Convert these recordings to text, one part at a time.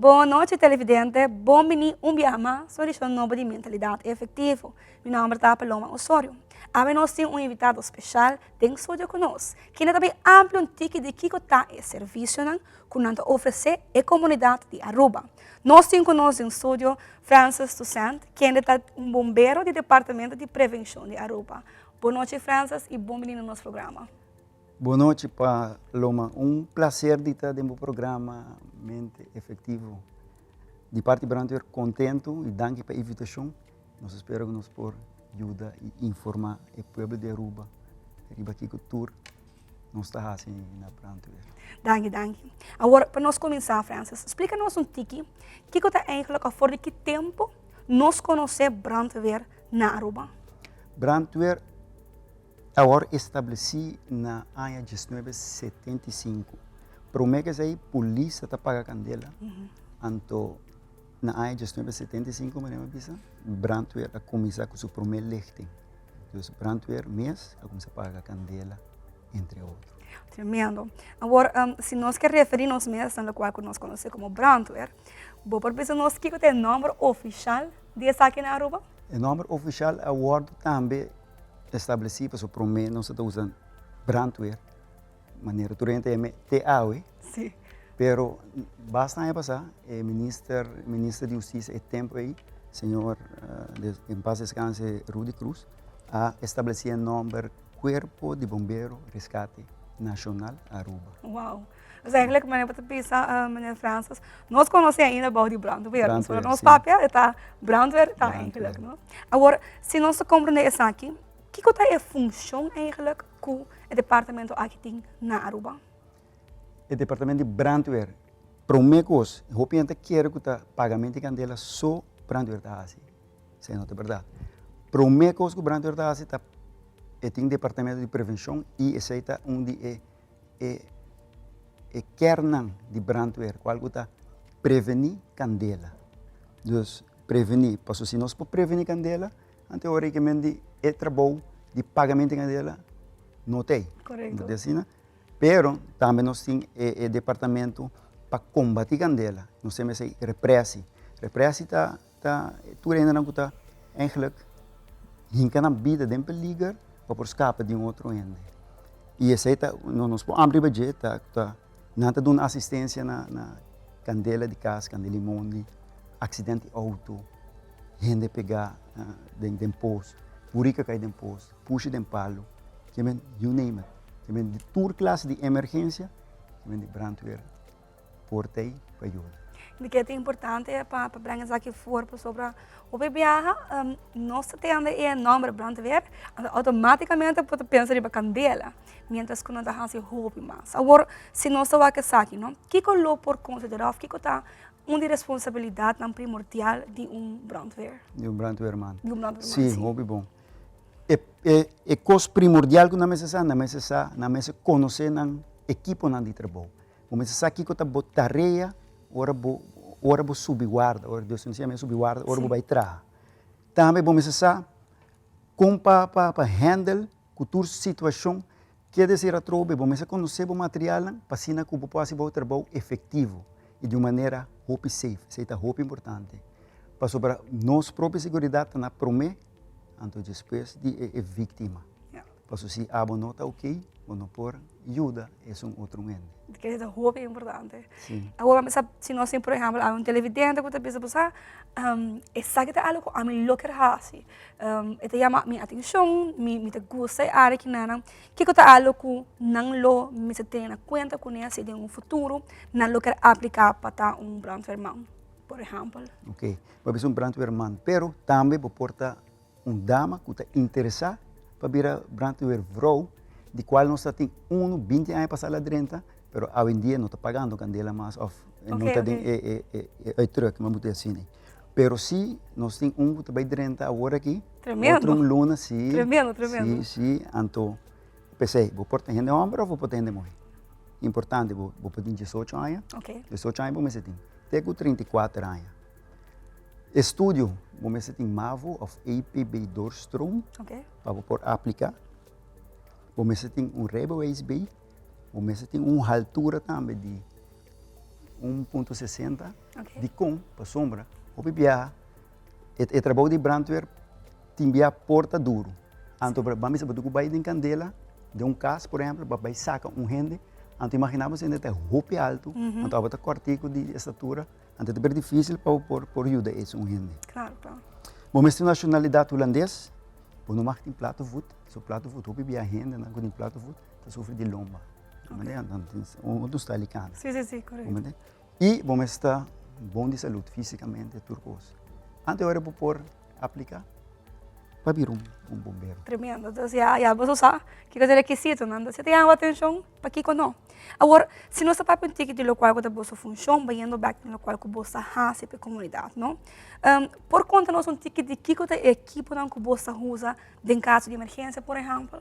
Bon nochi televidente, bon bini un biaha mas na edicion nobo di Mentalidad Efectivo. Mi nomber ta Paloma Osorio. Awe nos tin un invitado special den studio cu nos, kende ta bin amplia un tiki di kico ta e servicionan cu nan ta ofrece e comunidad di Aruba. Nos tin cu nos den studio Francis Toussaint, kende ta un bombero di Departamento di Prevencion di Aruba. Bon nochi Francis y bon bini na nos programa. Bon nochi Paloma, un placer di ta den bo programa Mente Efectivo. Di parti Brandweer contento y danki pa e invitacion. Nos spera cu nos por yuda y informa e pueblo di Aruba riba kico tur nos ta haci na Brandweer. Danki, danki. Awor, pa nos cuminsa, Francis, splica nos un tiki kico ta eigenlijk of for di ki tempo nos conoce Brandweer na Aruba? Brandweer a wòrdu establesí na aña 1975. Promé ku esei polis ta paga kandela, anto na aña 1975 manera mi a bisa, brandweer a kuminsá ku su promé lichting. Dus brandweer mes a kuminsá paga kandela entre otro. Tremendo. Awor, si nos ke referí nos mes na lokual ku nos konosé komo brandweer, bo por bisa nos kiko ta e nòmber ofishal di esaki na Aruba? E nòmber ofishal a wòrdu tambe establesí pasobra promé nos a ta usa brandweer manera tur hende ta yam'é te awe. Sí. Pero basta aña pasá e minister minister di hustisia e tempu ei señor en paz descanse Rudy Croes a establesí e nòmber Cuerpo di Bombero Rescate Nacional Aruba. Wow. Dus eigenlijk manera bo ta bisa meneer Francis, nos conoce ainda bou di brandweer. Brandweer, Nos si. papia e ta brandweer ta Brandweer. eigenlijk, no? Awor, si nos ta comprende esaki, kiko ta e funcion eigenlijk ku e departamento aki tin na Aruba? E departamento di brandweer, prome kos, hopi hende ta kere ku ta pagamento di kandela so brandweer ta hasi. Esei no ta bèrdat. Prome kos ku brandweer ta hasi ta e tin departamento di prevenshon i esei ta un di e e e kernnan di brandweer kual ku ta prevení kandela. Dus prevení, pasobra si nos por prevení kandela, anto e ora ei ke men di e trabou di pagamento di kandela no ta ei. Korekto. Bo ta asina? Pero tambe nos tin e e departamento pa kombatí kandela, nos ta mester represi. Represi ta Ta tur hendenan ku ta eigenlijk hinka nan bida den peliger pa por skapa di un otro hende. I esei ta, no nos por amplia riba dje, ta ta nan ta duna asistensia na na kandela di kas, kandela di mondi, aksident di outo, hende pegá den den pos, burika kai den pos, pushi den palu, kimen you name it. Kimen di tur klase di emergensia, kimen di brandweer. por t'ei pa yuda. Di ke ta importante pa pa brenga esaki for pasobra hopi biaha nos ta tende e nomber brandweer anto automaticamente bo ta pensa riba candela mientras cu nan ta haci hopi mas. Awor si nos ta wak esaki no kico lo por considera of kico ta un di responsabilidadnan primordial di un brandweer? Di un brandweerman. Di un brandweerman, si. Si, hopi bon. E e e cos primordial cu nan mester sa, nan mester sa, nan mester conoce nan equiponan di trabou. Bo mester sa kiko ta bo tarea ora bo ora bo subi warda, ora Dios ta siña subi warda ora bo bai traha. Tambe bo mester sa kon pa pa pa handle ku tur situashon ke desir atrobe, bo mester konosé bo materialnan pa asina ku bo por hasi bo trabou efektivo i di un manera hopi safe, esei ta hopi importante. Pasobra nos propio seguridat ta na promé anto despues di e víktima. Pasobra si abo no ta oké, bo no por yuda esun otro hende. Esei ta hopi importante. Si. Awor mi sa si nos tin por ehempel un televidente ku ta bisa bo sa esaki ta algu ku ami lo kier hasi. E ta yama mi atenshon, mi ta gusta e área kinanan. Kiko ta algu ku nan lo mester tene na kuenta kuné si den un futuro nan lo kier apliká pa ta un brandweerman por ehempel? Oké, bo a bisa un brandweerman, pero tambe bo por ta Un dama ku ta interesá pa bira brandweervrouw, di kual nos ta tin unu binti aña pasá la drenta, pero awendia no ta pagando kandela mas òf no ta den e uitdruk, mi a asina. Pero si nos tin un ku ta bai drenta awor aki, otro un luna, si, si, si, anto p'esei bo por ta hende hòmber òf bo por ta hende muhé. Importante, bo por tin diesocho aña, diesocho aña bo mester tin, te ku 34 aña. Estudio, bo mester tin mavo of EPB doorstroom pa bo por aplica. Bo mester tin un rijbewijs bij. Bo mester tin un haltura tambe di 1.60. Dikon? Pasobra hopi biaha e trabou di brandweer tin biaha por ta duru. Anto ban bisa bo tin ku bai den kandela den un kas por ehempel pa bai saka un hende. Anto imagina bo si hende ta hopi altu, anto abo ta kòrtiku di estatura, anto ta ber difisil pa bo por por yuda esun hende. Bo mester nashonalidat hulandes, bo no mag tin plato voet, so plato voet hopi biaha hendenan ku tin plato voet ta sufri di lomba. Otro style di cana. Sí, sí, sí, correcto. Y bo mester ta bon di salud físicamente, tur cos. Antes ora bo por aplica pa bira un bombero. Tremendo. Entonces ya, ya boso sa kiko ta e requisitonan. Entonces ta yama bo atencion pakiko no. Awor, si nos ta papia un tiki di locual cu ta boso funcion, bayendo bek den locual cu bo sa haci pa e comunidad, no? Por conta nos un tiki di kiko ta e ekiponan cu bo sa usa den caso di emergencia, por ehempel?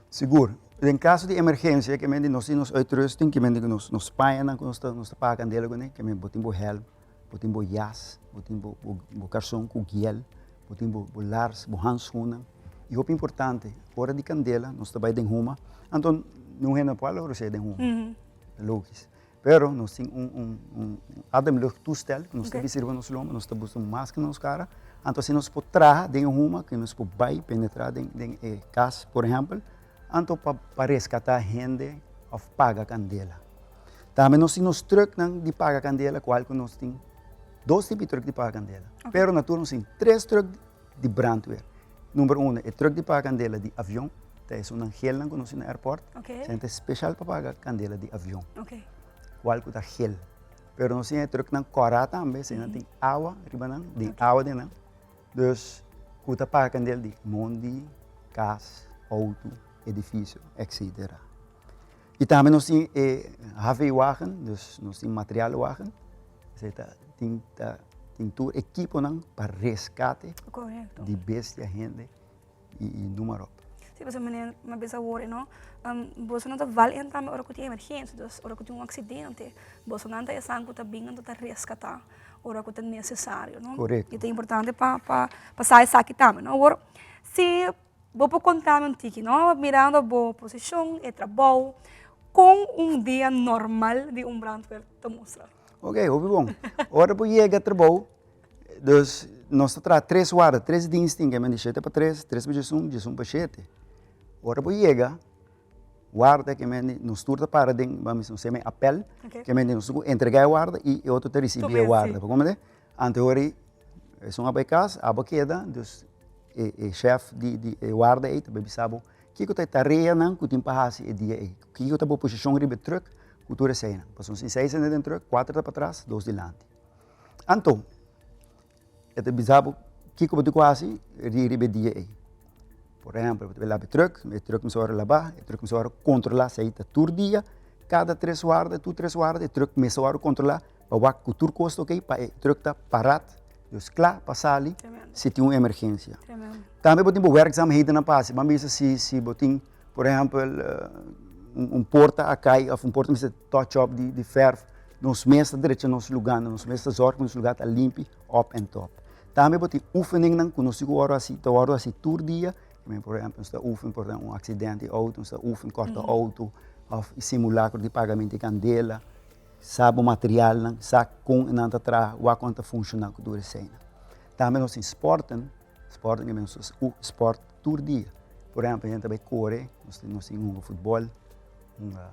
Sigur. Den kaso di emergensia ke mende nos tin nos uitrusting, ke mende ku nos nos pañanan ku nos ta nos ta paga kandela kuné, ke mende bo tin bo hèlm, bo tin bo yas, bo tin bo bo bo karson ku giel, bo tin bo bo lars, bo handschoennan. I hopi importante, ora di kandela nos ta bai den huma, anto niun hende no por a logra sea den huma, logis. Pero nos tin un un un ademluchttoestel ku nos ta bisti riba nos lomba, nos ta buska un masker na nos kara, anto asina nos por traha den e huma ku nos por bai penetrá den den e kas por ehèmpel, anto pa pa reskatá hende òf paga kandela. Tambe nos tin nos trùknan di paga kandela kual ku nos tin dos tipo di trùk di paga kandela, pero na tur nos tin tres trùk di brandweer. Number uno, e truck di paga candela di avion, ta esunnan gelnan cu nos tin na airport. Okay. Esnan ta special pa paga candela di avion. Okay. Cual cu ta gel. Pero nos tin e trucknan cora tambe, esnan tin awa riba nan, den awa den nan. Dus cu ta paga candela di mondi, cas, auto, edificio, etcetera. Y tambe nos tin e HV-wagen, dus nos tin materiaalwagen. Esei ta tin ta tin tur ekiponan pa reskate Correcto. di bestia, hende i i noem maar op. Sí, pasobra meneer mi a bisa awor e no, boso no ta val en tambe ora ku tin emergensia, dus ora ku tin un aksidente, bosonan ta esan ku ta bin anto ta reskatá ora ku ta nesesario, no? Korekto. I ta importante pa pa pa sa esaki tambe, no? Awor, si Bo por konta mi un tiki, no? Mirando bo posishon, e trabou, kon un dia normal di un brandweer ta mustra? Ok, hopi bon. Ora bo yega trabou, dus nos ta traha tres warda, tres diensten, ke men di shete pa tres, tres pa diesun, diesun pa shete. Ora bo yega, warda ke men di nos tur ta para den, ban bisa nos yama e apel, ke men di nos tur ku entrega e warda i e otro ta risibi e warda. Bo komprende? Antehorí esun a bai kas, abo a keda, dus e e shèf di di e warda ei ta bai bisa bo kiko ta e tareanan ku tin pa hasi e dia ei, kiko ta bo posishon riba e trùk ku tur eseinan. Pasobra si seis hende den trùk, kuater ta patras, dos dilanti. Anto e ta bisa bo kiko bo tin ku hasi riba e dia ei. Por ehèmpel, bo ta bai laba e trùk, e trùk mester wòrdu labá, e trùk mester wòrdu kontrolá, esei ta tur dia, kada tres warda, tur tres warda e trùk mester wòrdu kontrolá Pa wak ku tur kos ta okey, pa e trùk ta parat, dus kla pa sali si tin un emergensia. Tambe bo tin bo werkzaamhedennan pa hasi. Ban bisa si si bo tin por ehèmpel un porta a kai òf un porta mester touch up di di fèrf, nos mes ta drecha nos lugánan, nos mes ta zòrg ku nos lugá ta limpi òp en tòp. Tambe bo tin oefeningnan ku nos tin ku wòrdu hasi, ta wòrdu hasi tur dia. Por ehèmpel nos ta oefen por un aksidente di outo, nos ta oefen kòrta outo òf simulakro di pagamento di kandela. Sa bo materialnan, sa kon nan ta traha, wak kon ta funshoná ku tur eseinan. Tambe nos tin sporten, sporten ke nos ta sport tur dia. Por ehèmpel hende ta bai kore, nos tin nos tin hunga futbòl, hunga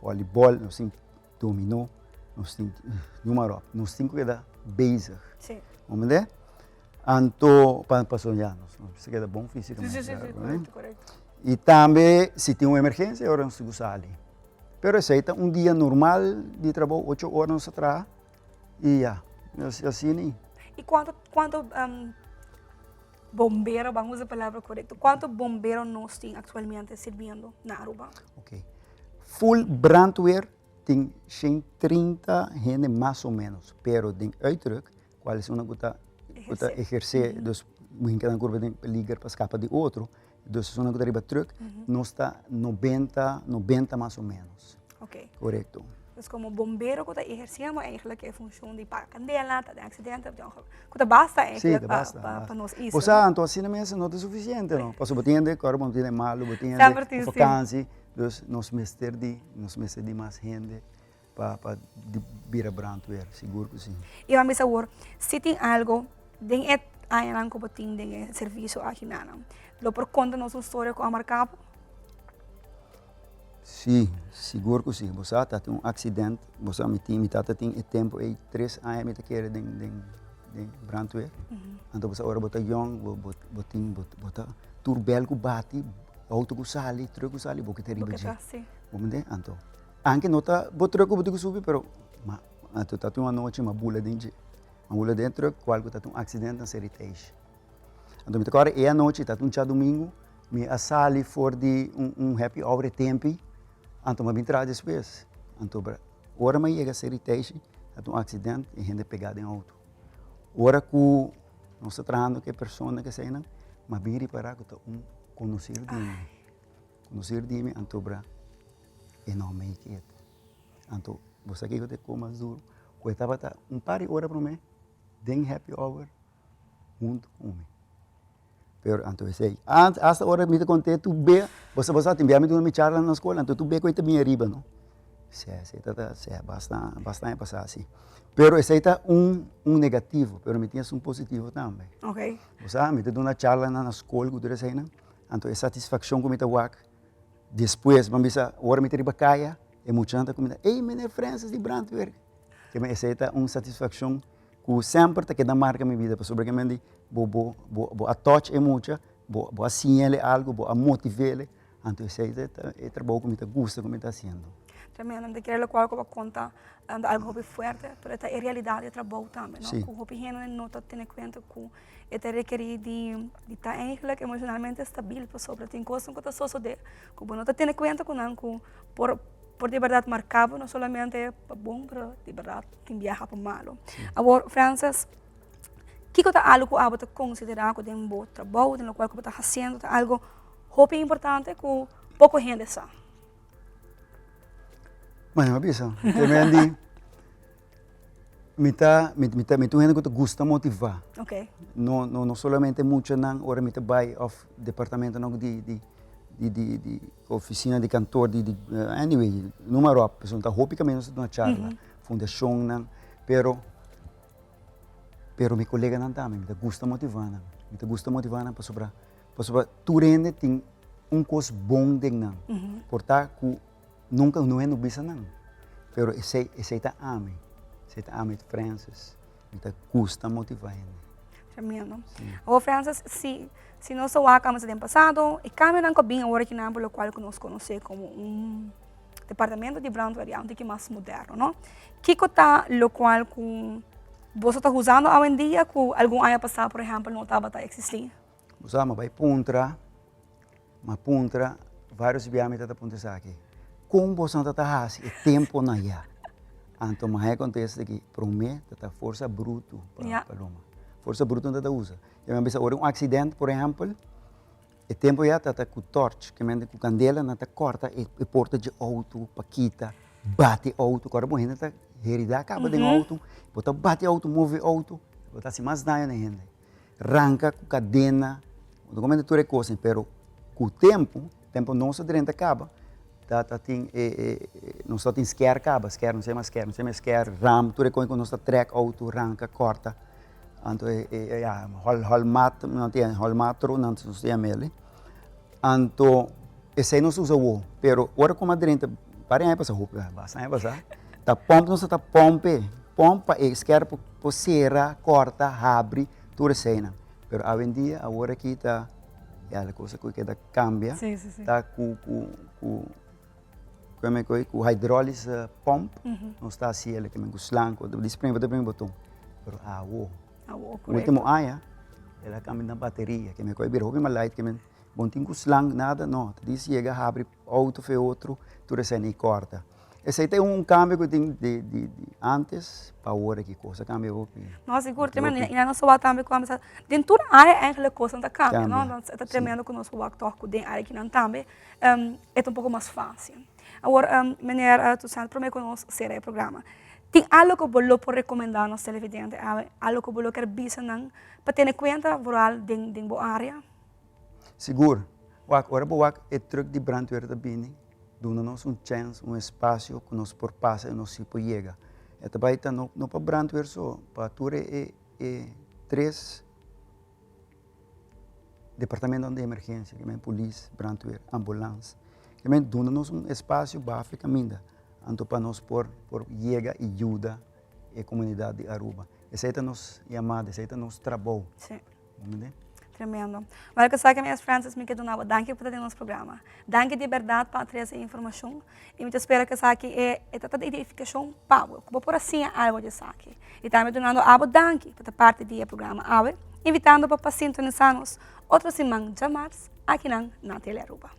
vòlibòl, nos tin dominó, nos tin noem maar op. Nos tin ku keda bezig. Bo mende? Anto pa pasobra ya nos mester keda bon físikamente. I tambe si tin un emergensia e ora nos tin ku sali. Pero esei ta un dia normal di trabou, ocho ora nos ta traha y ya, asina y. Y cuanto, cuanto bombero, ban usa e palabra corecto, cuanto bombero nos tin actualmente sirbiendo na Aruba? Ok, full brandweer tin 130 hende mas o menos, pero den uitruk Cual es una cu ta cu ta eherce, dus muhin keda curva den peliger pa scapa di otro, dus esunnan cu ta riba truck, nos ta 90, 90 mas o menos. Ok. Corecto. Dus como bombero cu ta eherciendo eigenlijk e funcion di paga candela, ta den accidente, cu ta basta eigenlijk pa pa nos isla. Bo sa, anto asina mes no ta suficiente no, pasobra bo tin hende cu ora bo tin hende malo, bo tin hende cu vakantie, dus nos mester di, nos mester di mas hende. Pa pa di bira brandweer, sigur ku si. I bo a bisa awor, si tin algo den e añanan ku bo tin den e servisio aki nan, lo por konta nos un storia ku a marka bo? Si, sigur ku si. Bo sa ta tin un aksident, bo sa mi tin, mi tata tin e tempu ei tres aña mi ta kere den den den brandweer. Anto bo sa ora bo ta yòn bo bo bo tin bo bo ta tur bèl ku bati, outo ku sali, trùk ku sali bo ke ta riba dje. Bo mende? Anto Anke no ta bo truck ku bo tin ku subi pero ma anto ta tin un anochi m'a bula den dje. M'a bula den e truck kual ku ta tin un aksident na Seritage. Anto mi ta kòrda e anochi ta tin un djadumingu mi a sali for di un un happy hour e tempi anto m'a bin traha despues. Anto ora m'a yega Seritage ta tin un aksident e hende pega den outo. Ora ku nos ta trahando ku e persona keseinan m'a bin ripará ku ta un konosir di mi. Konosir di mi anto bra. E no make it. Anto bo sa kiko ta e kos mas duru? Ku e tabata un par di ora promé den happy hour huntu ku mi. Pero anto esei, hasta ora mi ta kont'é tur be, bo sa bo sa tin bia mi duna mi charla na skol, anto tur be ku e ta bini ariba no. Sè, esei ta ta, sè, basta, basta aña pasá si. Pero esei ta un un negativo, pero mi tin esun positivo tambe. Bo sa, mi ta duna charlanan na skol ku tur eseinan, anto e satisfakshon ku mi ta wak Despues bo a bisa, ora mi ta riba kaya, e muchanan ta kuminda, ey meneer Francis di brandweer. Keme esei ta un satisfakshon ku semper ta keda marka mi bida, pasobra ke men di bo bo bo bo a touch e mucha, bo bo a siñ'ele algu, bo a motiv'ele, anto esei ta e trabou ku mi ta gusta ku mi ta hasiendo. Tremendo, mi ta kere lokual ku bo a konta ta algu hopi fuerte, pero e ta e realidat di e trabou tambe, no? Ku hopi hende no ta tene kuenta ku E ta rekerí di di ta eigenlijk emocionalmente stabil pasobra tin kosnan ku ta sosodé ku bo no ta tene kuenta ku nan ku por por di bèrdat marká bo no solamente pa bon pero di bèrdat tin biaha pa malu. Awor Frances, kiko ta algu ku abo ta konsiderá ku den bo trabou, den lokual ku bo ta hasiendo ta algu hopi importante ku poko hende sa? Bueno, mi a bisa, tremendo. Mi ta, mi, mi ta, mi ta un hende ku ta gusta motivá. Ok. No, no, no solamente muchanan ora mi ta bai òf departamentonan di, di, di, di, di ofisina di kantor di, di, anyway, noem maar op. Pasobra ta hopi kaminda nos ta duna charla, fundashonnan, pero, pero mi koleganan tambe, mi ta gusta motivá nan. Mi ta gusta motivá nan pasobra, pasobra tur hende tin un kos bon den nan. Por ta ku Nunca no hende bisa nan, pero esey, esey ta ami, esey ta ami Francis, mi ta gusta motiva hende. Tremendo. Awor Francis, si, si nos ta wak amos den pasado, e cambionan cu a bin awor aki nan por locual cu nos conoce como un departamento di brandweer ya un tiki mas moderno, no? Kico ta locual cu boso ta usando awendia cu algun aña pasa por ehempel no tabata existi? Bo sa, mi a bai puntra Mi a puntra varios bia mi ta puntra esaki, kon boso ta ta hasi e temponan ya? Anto mi a kontesta ki prome ta ta forsa brutu pa paloma. Forsa brutu nan ta ta usa. Mi a bisa ora un aksident por ehempel, e tempo ya ta ta ku torch, ke mente ku kandela nan ta kòrta e porta dje outo pa kita, bati outo, kòrda bo hende ta herida kaba den outo, bo ta bati outo, move outo, bo ta hasi mas daño na hende. Ranka ku kadena, bo ta komente tur e kosnan, pero ku tempu, tempu nos a drenta kaba, ta ta tin e e nos ta tin skèr kaba, skèr nos a yama skèr, nos a yama skèr, ram, tur e kos ku nos ta trèk outo, ranka, kòrta, anto e e ya hòl hòlmat nan ta yama hòlmatro nan nos ta yama el, anto esei nos usa awor, pero ora ku mi a drenta par di aña pasa, hopi basta aña pasa, ta pòmp nos ta pòmp e, pòmp pa e skèr por sera, kòrta, habri, tur eseinan. Pero awendia, awor aki ta, ya e cosa ku keda kambia, ta ku ku ku ku hydraulisch pòmp nos ta hasi el, ku slank, di spring bo ta primi boton, pero awo, ultimo aña el a kambia na bateria, ke mi a bira hopi mas light, ke mi bo no tin ku slank nada, no, ta dis yega habri outo fe otro, tur esei i kòrta. Esei ta un kambio ku tin di di di antes pa awor aki, kos a kambia hopi. No, sigur, tremendo. I nos a wak tambe ku a den tur área eigenlijk kosnan ta kambia, no? Entonces e ta tremendo ku nos por wak tòg ku den área kinan tambe e ta un poko mas fásil. Awor, meneer Toussaint, promé ku nos sera e programa, tin algu ku bo lo por rekomendá nos televidente awe, algu ku bo lo ker bisa nan pa tene kuenta vooral den den bo área? Sigur. Wak, ora bo wak e trùk di brandweer ta bini. Duna nos un chèns, un espasio ku nos por pasa i nos si por yega. E ta bai ta no no pa brandweer so, pa tur e e tres departamentonan di emergensia, ke men polis, brandweer, ambulans. Ke men duna nos un espasio bafe kaminda, anto pa nos por por yega i yuda e komunidat di Aruba. Esei ta nos yamada, esei ta nos trabou. Sí. Tremendo. Wel ku esaki mi es Francis mi ke duna bo danki pa ta den nos programa. Danki di bèrdat pa a trese e informashon i mi ta spera ku esaki e e ta ta di edifikashon pa bo, ku bo por a siña algu di esaki. I tambe dunando abo danki pa ta parti di e programa awe, invitando bo pa sintonisa nos otro siman djamars akinan na Telearuba.